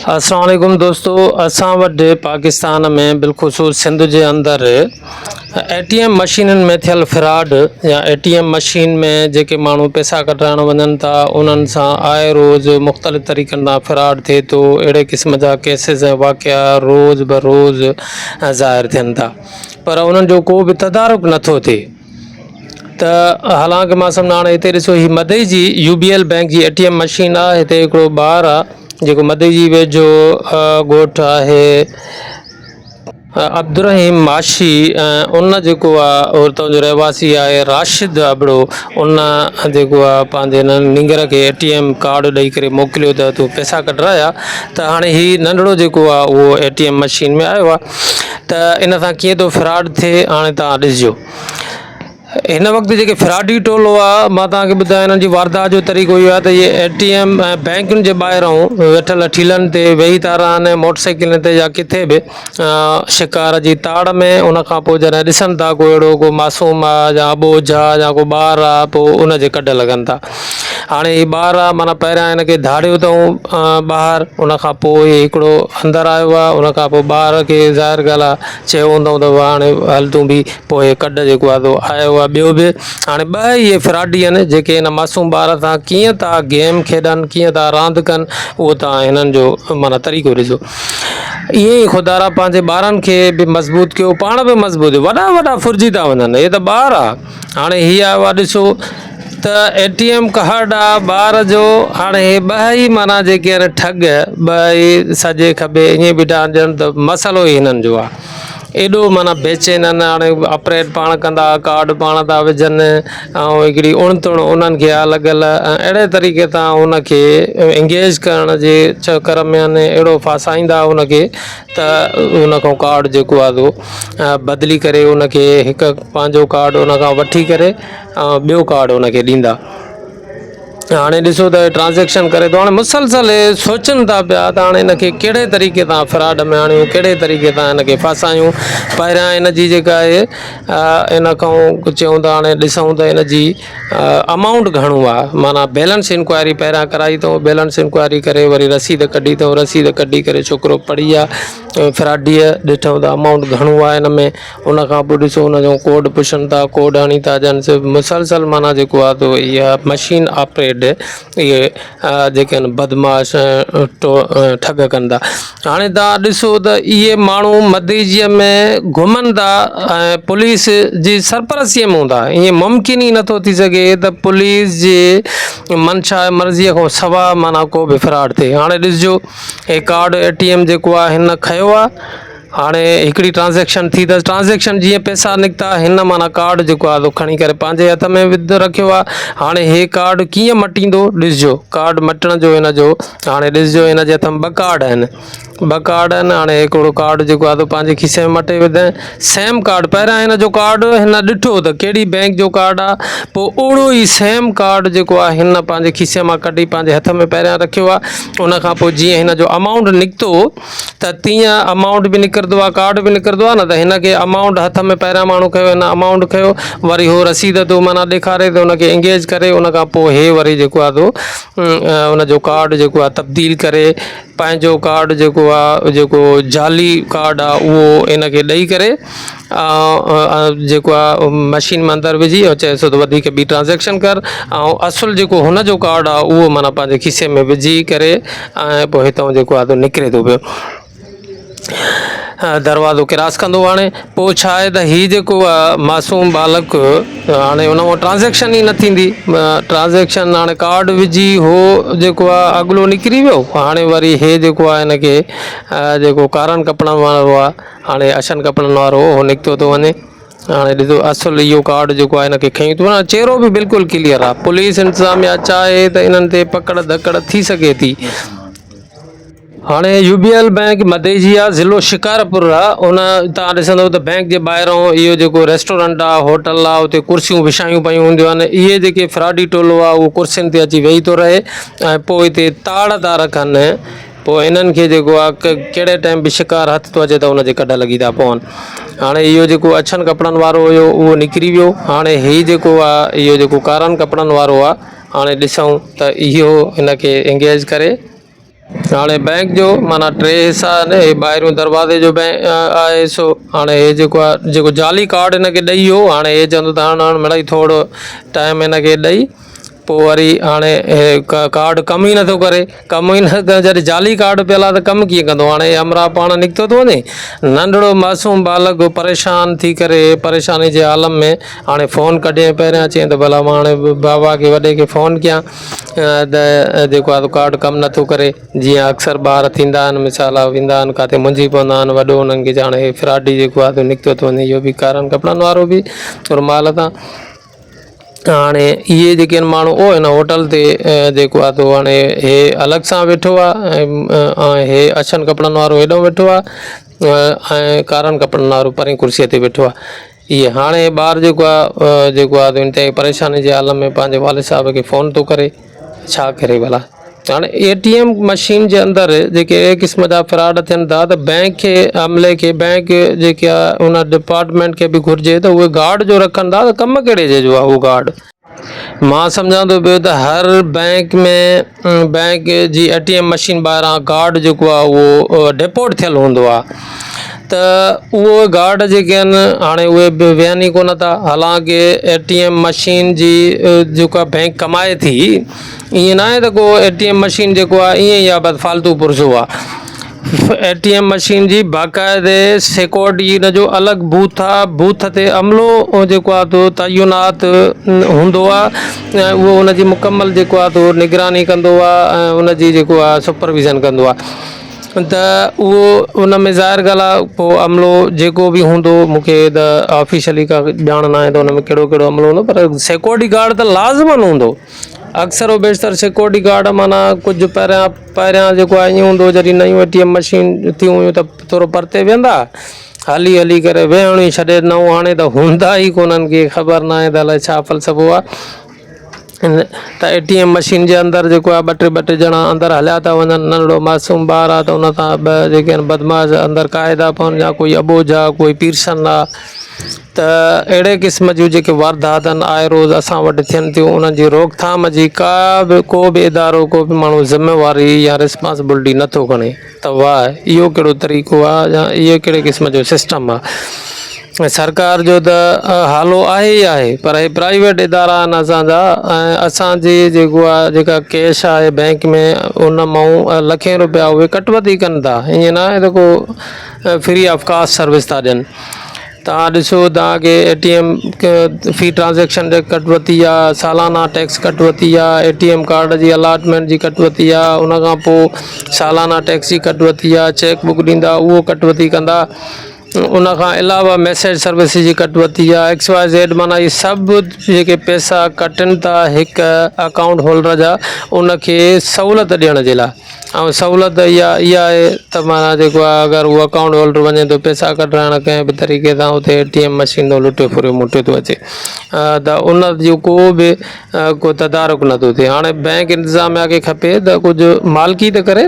السلام عليڪم دوستو اسان وٽ پاڪستان ۾ بالخصوص سنڌ جي اندر اي ٽي ايم مشينن ۾ ٿيل فراڊ يا اي ٽي ايم مشين ۾ جيڪي ماڻهو پئسا ڪڍرائڻ وڃن ٿا انهن سان آئي روز مختلف طريقن سان فراڊ ٿئي ٿو اهڙي قسم جا ڪيسز ۽ واقعا روز بروز ظاهر ٿين ٿا پر انهن جو ڪو به تدارڪ نٿو ٿئي ته حالانڪه مان سمجهان هاڻي هتي ڏسو هي مدئي جي يو بي ايل بينڪ جي اي ٽي ايم مشين آهي هتي هڪڙو ٻار آهي جيڪو مدئي جي ويجهو ڳوٺ آهي عبدالرحيم ماشي ان جيڪو آهي اتان جو رهواسي آهي راشد ابڙو ان جيڪو آهي پنهنجي هن نينگر کي اي ٽي ايم ڪارڊ ڏئي ڪري موڪليو ته تون پئسا ڪڍرايا ته هاڻي هي ننڍڙو جيڪو آهي اهو اي ٽي ايم مشين ۾ آيو آهي ته ان سان ڪيئن ٿو فراڊ ٿئي هاڻي توهان ڏسجو هن وقت جيڪي فراڊي ٽولو آ مان توهان کي ٻڌايان انهن جي واردات جو طريقو اهو آهي ته اهي اي ٽي ايم ۽ بئنڪن جي ٻاهران ويٺل ٺيلن تي ويهي ٿا رهن موٽر سائيڪلن تي يا ڪٿي به شڪار جي تاڙ ۾ ان کان پوء جڏهن ڏسن ٿا ڪو اهڙو ڪو معصوم آ يا اٻوجهه آ يا ڪو ٻار آ پوء ان جي ڪڍ لڳن ٿا هاڻي هي ٻار آ معنيٰ پهريان هن کي ڌاڙيو اٿئون ٻاهر ان کان پوء هي هڪڙو اندر آيو آ ان کان پوء ٻار کي ظاهر ڳالهه آ چيو هوندئون ته هاڻي هل تون به پوء هي ڪڍ جيڪو آ سو آيو آ ٻيو به هاڻي ٻه اهي فراڊي آهن جيڪي هن معصوم ٻار سان ڪيئن ٿا گيم کيڏن ڪيئن ٿا راند ڪن اهو تان هنن جو معنيٰ طريقو ڏسو ائين ئي خدارا پنهنجي ٻارن کي به مضبوط ڪيو پاڻ به مضبوط ٿيو وڏا وڏا ڦرجي ٿا وڃن هي ته ٻار آ هاڻي هي آيو آ ڏسو ته اي ٽي ايم ڪارڊ آ ٻار جو هاڻي هي ٻه ئي معنيٰ جيڪي آهن ٺڳ ٻه ئي سڄي کٻي ائين بيٺا آهن ڄڻ ته مسئلو ئي هنن جو آ ايڏو معنيٰ بيچين آهن هاڻي آپريٽ پاڻ ڪندا ڪارڊ پاڻ ٿا وجهن ۽ هڪڙي اڻ تڻ انهن کي آ لڳل ۽ اهڙي طريقي سان ان کي انگيج ڪرڻ جي چڪر ۾ آهن اهڙو ڦاسائيندا ان کي ته ان کان ڪارڊ جيڪو آ سو بدلي ڪري ان کي هڪ پنهنجو ڪارڊ ان کان وٺي ڪري ۽ ٻيو ڪارڊ ان کي ڏيندا هاڻي ڏسو ته ٽرانزيڪشن ڪري ٿو هاڻي مسلسل سوچن ٿا پيا ته هاڻي هن کي ڪهڙي طريقي سان فراڊ ۾ آڻيون ڪهڙي طريقي سان هن کي ڦاسايون پهريان هن جي جيڪا آهي ان کان چيون ته هاڻي ڏسون ته هن جي امائونٽ گهڻو آهي معنيٰ بيلنس انڪوائري پهريان ڪرائي اٿئون بيلنس انڪوائري ڪري وري رسيد ڪڍي اٿئون رسيد ڪڍي ڪري ڇوڪرو پڙهي آهي فراڊيء ڏٺئون ته امائونٽ گهڻو آهي هن ۾ ان کان پوء ڏسو ان جو ڪوڊ پڇن ٿا ڪوڊ هڻي ٿا ڏين مسلسل معنيٰ جيڪو آهي سو اها مشين آپريٽ اهي جيڪي آهن بدمعاش ٺڳ ڪن ٿا هاڻي توهان ڏسو ته اهي ماڻهو مديجيء ۾ گهمن ٿا ۽ پوليس جي سرپرستيء ۾ هوندا ائين ممڪن ئي نٿو ٿي سگهي ته پوليس جي منشا مرضيء کان سوا معنيٰ ڪو به فراڊ ٿئي هاڻي ڏسجو هي ڪارڊ اي ٽي ايم جيڪو آهي هن کنيو آهي هاڻي هڪڙي ٽرانزيڪشن ٿي ته ٽرانزيڪشن جيئن پئسا نڪتا هن معنيٰ ڪارڊ جيڪو آهي سو کڻي ڪري پنهنجي هٿ ۾ وڌ رکيو آهي هاڻي هي ڪارڊ ڪيئن مٽيندو ڏسجو ڪارڊ مٽڻ جو هن جو هاڻي ڏسجو هن جي هٿ ۾ ٻه ڪارڊ آهن ٻه ڪارڊ آهن هاڻي هڪڙو ڪارڊ جيڪو آهي سو پنهنجي کيسي ۾ مٽي وڌائين سيم ڪارڊ پهريان هن جو ڪارڊ هن ڏٺو ته ڪهڙي بينڪ جو ڪارڊ آهي پوء اهڙو ئي سيم ڪارڊ جيڪو آهي هن پنهنجي کيسي مان ڪڍي پنهنجي هٿ ۾ پهريان رکيو آهي ان کان پوء جيئن هن جو امائونٽ نڪتو ته تيئن امائونٽ به نڪرندو آهي ڪارڊ به نڪرندو آهي نه ته هن کي امائونٽ هٿ ۾ پهريان ماڻهو کنيو هن امائونٽ کنيو وري هو رسيد ٿو معنيٰ ڏيکاري ته ان کي انگيج ڪري ان کان پوء هي وري جيڪو آهي سو ان جو ڪارڊ جيڪو آهي تبديل ڪري پنهنجو ڪارڊ جيڪو آهي جيڪو جعلي ڪارڊ آهي اهو ان کي ڏئي ڪري جيڪو آ مشين ۾ اندر وجهي ۽ چئيس ٿو ته وڌيڪ ٻي ٽرانزيڪشن ڪر ۽ اصل جيڪو هن جو ڪارڊ آ اهو معنيٰ پنهنجي کيسي ۾ وجهي ڪري ۽ پوء هتان جيڪو آ نڪري ٿو پيو دروازو ڪراس ڪندو هاڻي پوء ڇا آهي ته هي جيڪو آ معصوم ٻالڪ هاڻي ان مان ٽرانزيڪشن ئي نه ٿيندي ٽرانزيڪشن هاڻي ڪارڊ وجهي هو جيڪو آ اڳلو نڪري ويو هاڻي وري هي جيڪو آ هن کي جيڪو ڪارن ڪپڙن وارو آ هاڻي اڇن ڪپڙن وارو هو نڪتو ٿو وڃي هاڻي ڏسو اصل اهو ڪارڊ جيڪو آهي هن کي کنيو ٿو وڃي چهرو به بلڪل ڪليئر آهي پوليس انتظاميا چاهي ته انهن تي پڪڙ ڌڪڙ ٿي سگهي ٿي. هاڻي يو بي ايل بئنڪ مديجي آ ضلعو شڪارپور آ ان تان ڏسندو ته بئنڪ جي ٻاهران اهو جيڪو ريسٽورنٽ آ هوٽل آ اتي ڪرسيون وڇايون پيون هونديون آهن اهي جيڪي فراڊي ٽولو آ اهو ڪرسين تي اچي ويهي ٿو رهي ۽ پوء اتي تاڙ ٿا رکن پوء انهن کي جيڪو آ ڪهڙي ٽائيم به شڪار هٿ ٿو اچي ته ان جي ڪڍ لڳي ٿا پون. هاڻي اهو جيڪو اڇن ڪپڙن وارو هيو اهو نڪري ويو. هاڻي هي جيڪو آ اهو جيڪو ڪارن ڪپڙن وارو آ هاڻي ڏسون ته اهو هن کي انگيج ڪري. هاڻي بئنڪ جو معنيٰ ٽي حصا آهن هي ٻاهريون دروازي جو بئنڪ آهي حصو هاڻي هي جيڪو آهي جيڪو جعلي ڪارڊ هن کي ڏئي ويو هاڻي هي چوندو ته هاڻ هاڻ مڙئي ٿورو ٽائيم هن کي ڏئي پوء وري هاڻي هي ڪارڊ ڪم ئي نٿو ڪري ڪم ئي نه جڏهن جعلي ڪارڊ پيل آهي ته ڪم ڪيئن ڪندو هاڻي هي همراهه پاڻ نڪتو ٿو وڃي ننڍڙو معصوم ٻالڪ پريشان ٿي ڪري پريشاني جي عالم ۾ هاڻي فون ڪڍيائين پهريان چيائين ته ڀلا مان هاڻي بابا کي وڏي کي فون ڪيان ته جيڪو آهي ڪارڊ ڪم نٿو ڪري جيئن اڪثر ٻار ٿيندا آهن مثال ويندا آهن ڪاٿي منجهي پوندا آهن وڏو انهن کي ڄاڻ هي فراڊي جيڪو آهي نڪتو ٿو وڃي اهو به ڪارن ڪپڙن وارو به رومال تان هاڻي اهي جيڪي آهن ماڻهو اهو هن هوٽل تي جيڪو آهي سو هاڻي هي الڳ سان ويٺو آهي ۽ هي اڇن ڪپڙن وارو هيڏو ويٺو آهي ۽ ڪارن ڪپڙن وارو پرين ڪرسيء تي ويٺو آهي اهي هاڻي ٻار جيڪو آهي جيڪو آهي انتهائي پريشاني جي عالم ۾ پنهنجي والد صاحب کي فون ٿو ڪري ڇا ڪري ڀلا هاڻي اي ٽي ايم مشين جي اندر جيڪي اهڙي قسم جا فراڊ ٿين ٿا ته بئنڪ کي عملي کي بئنڪ جيڪي آهي ان ڊپارٽمينٽ کي به گهرجي ته اهي گارڊ جو رکن ٿا ته ڪم ڪهڙي جي جو آهي اهو گارڊ مان سمجهان ٿو پيو ته هر بئنڪ ۾ بئنڪ جي اي ٽي ايم مشين ٻاهران گارڊ جيڪو آهي اهو ڊپوٽ ٿيل هوندو آهي ته اهو گارڊ جيڪي آهن هاڻي اهي به ويهن ئي ڪونه ٿا حالانڪه اي ٽي ايم مشين جي جيڪا بئنڪ ڪمائي ٿي ائين ناهي ته ڪو اي ٽي ايم مشين جيڪو آهي ائين ئي آهي بس فالتو پرزو آهي اي ٽي ايم مشين جي باقاعدي سيڪورٽي ان جو الڳ بوٿ آ بوٿ تي عملو جيڪو آ تو تعينات هوندو آ ۽ اهو ان جي مڪمل جيڪو آ تو نگراني ڪندو آ ۽ ان جي جيڪو آ سپرويزن ڪندو آ ته اهو ان ۾ ظاهر ڳالهه آ پوء عملو جيڪو به هوندو مون کي ته آفيشلي ڪا ڄاڻ ناهي ته ان ۾ ڪهڙو ڪهڙو عملو هوندو پر سيڪورٽي گارڊ ته لازمن هوندو اڪثر و بيشتر سيڪورٽي گارڊ معنيٰ ڪجهه پهريان پهريان جيڪو آهي ائين هوندو هو جڏهن نيون اي ٽي ايم مشين ٿيون هيون ته ٿورو پرتي ويهندا هلي هلي ڪري ويهڻ ئي ڇڏي ڏنائون هاڻي ته هوندا ئي ڪونهن ڪي خبر ناهي ته الائي ڇا فلسفو آهي ته اي ٽي ايم مشين جي اندر جيڪو آهي ٻه ٽي ٻه ٽي ڄڻا اندر هليا ٿا وڃن ننڍڙو معصوم ٻار آهي ته ان تان ٻه جيڪي آهن بدمعاش اندر ڪاهي ٿا پون يا ڪوئي اٻوجهه آهي ڪوئي پيرسن آهي ته اهڙي قسم جون جيڪي وارداتن آئي روز اسان وٽ ٿين ٿيون انهن جي روڪٿام جي ڪا به ڪو به ادارو ڪو به ماڻهو ذميواري يا رسپانسبلٽي نٿو کڻي ته واهه اهو ڪهڙو طريقو آهي يا اهو ڪهڙي قسم جو سسٽم آهي سرڪار جو ته هالو آهي ئي آهي پر هي پرائيويٽ ادارا آهن اسان جا ۽ اسان جي جيڪو آهي جيڪا ڪيش آهي بئنڪ ۾ ان مان لکين روپيا اهي ڪٽوتي ڪن ٿا ائين نه آهي ته ڪو فري آف ڪاسٽ سروس ٿا ڏين توهان ڏسو توهان کي اي ٽي ايم في ٽرانزيڪشن جي ڪٽوتي آ سالانه ٽيڪس ڪٽوتي آ اي ٽي ايم ڪارڊ جي الاٽمينٽ جي ڪٽوتي آ ان کان پوء سالانه ٽيڪس جي ڪٽوتي آ چيڪ بڪ ڏيندا اهو ڪٽوتي ڪندا ان کان علاوه ميسيج سروس جي ڪٽوتي آ ايڪس واء زيڊ معنيٰ اهي سڀ جيڪي پئسا ڪٽن ٿا هڪ اڪائونٽ هولڊر جا ان کي سهولت ڏيڻ جي لاء ۽ سهولت اها اها آهي ته معنيٰ جيڪو آهي اگر اهو اڪائونٽ هولڊر وڃي ٿو پئسا ڪڍرائڻ ڪنهن به طريقي سان اتي اي ٽي ايم مشين تان لٽيو ڦريو موٽيو ٿو اچي ته ان جو ڪو به ڪو تدارڪ نٿو ٿئي هاڻي بئنڪ انتظاميا کي کپي ته ڪجهه مالڪي ته ڪري.